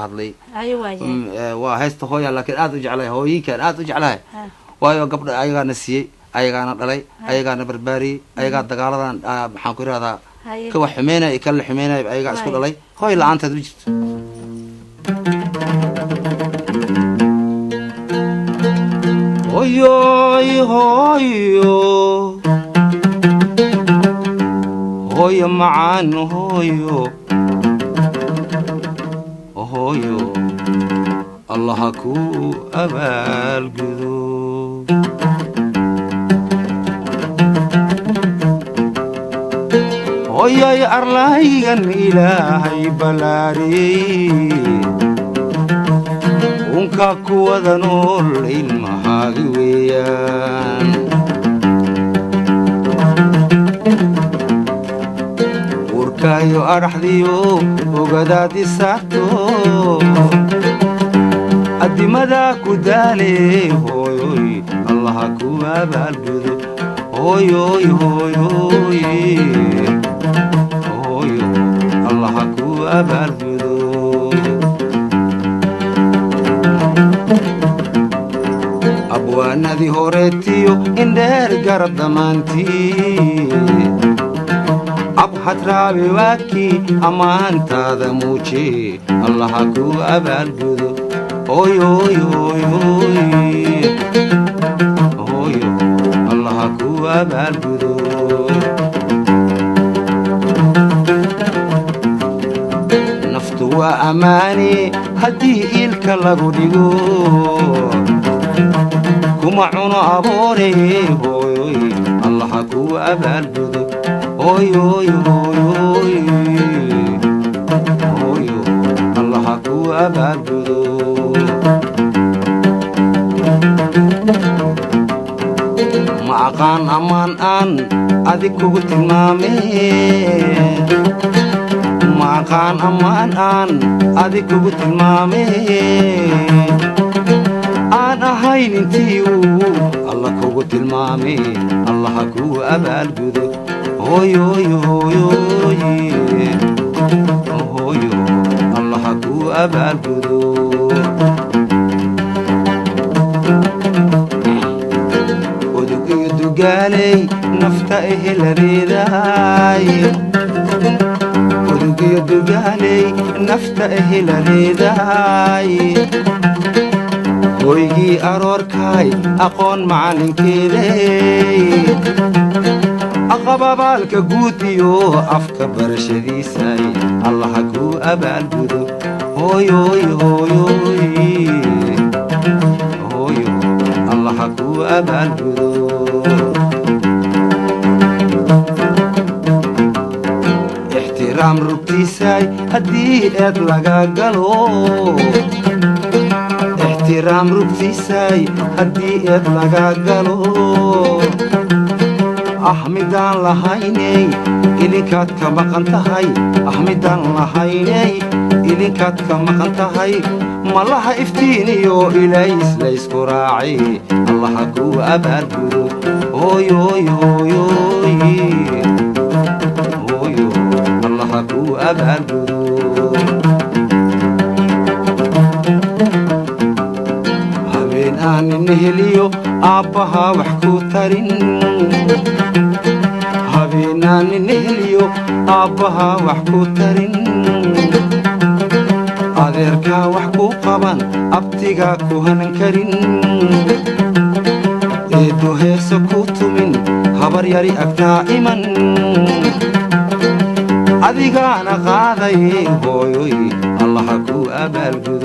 Hadlay. Ayo, waayahay. Waa heesta hooya, laakiin aad u jeclahay hooyinkan, aad u jeclahay. Ha. Waayo gabdha ayagaana siiyey, ayagaana dhalay, ayagaana barbaariyey, ayagaa dagaaladan maxaan ku ihahdaa Haye. Ka wax xumeynaya iyo kala xumeynaya ayagaa isku Waay. dhalay. Hooy la-aanteed ma jirto. Hooyoy, hooyo, hooyo macaan, hooyo, hooyo, Allaha ku abaalgudo. Hooyay, arlaygan Ilaahay balaariyey, unka kuwada nool ilmahaagi weeyaan. Urkaayo adhaxdiyo ogadaad isaarto, addimadaa ku daale, hooyoy, Allaha ku abaalgudo. Hooyoy, hooyoy, hooyo, Allaha ku abaalgudo. Abwaanadii horeetiyo indheer garab dhammaantii, abhadraabi waakii ammaantaada muuje, Allaha ku abaalgudo. Hooyoy, hooyoy, hooyo, Allaha ku abaalgudo. Naftu waa ammaane haddii iilka lagu dhigo, kuma cuno aboore. Hooyoy, Allaha ku abaalgudo. Hooyoy, hooyoy, hooyo, Allaha ku abaalgudo. Ma aqaan ammaan aan adig kugu tilmaame, ma aqaan ammaan aan adig kugu tilmaame, aan ahayn intii uu Alla kugu tilmaame. Allaha ku abaalgudo. Hooyoy, hooyoy, hooyo, Allaha ku abaalgudo. Udug iyo dugaaley nafta eheladeedaay, udug iyo dugaaley nafta eheladeedaay, hoygii aroorkaay aqoon macalinkeeday, aqababaalka guud iyo afka barashadiisay, Allaha ku abaalgudo. Hooyoy, hooyoy, hooyo, Allaha ku abaalgudo. Ixtiraam rugtiisay haddii eed laga galo, ixtiraam rugtiisay haddii eed laga galo, ah midaan lahayney idinkaad ka maqan tahay, ah midaan lahayney idinkaad ka maqan tahay. Malaha iftiin iyo ilays laysku raacay, Allaha ku abaalgudo. Hooyoy, hooyoy, hooyo, Allaha ku abaalgudo. Habeen aanina heliyo aabbahaa wax ku tarin, habeen aanina heliyo aabbahaa wax ku tarin, adeerkaa wax ku qaban, abtigaa ku hanan karin, eeddo heese ku tumin, habar yari agtaa iman, adigaana qaaday. Hooyoy, Allaha ku abaalgudo.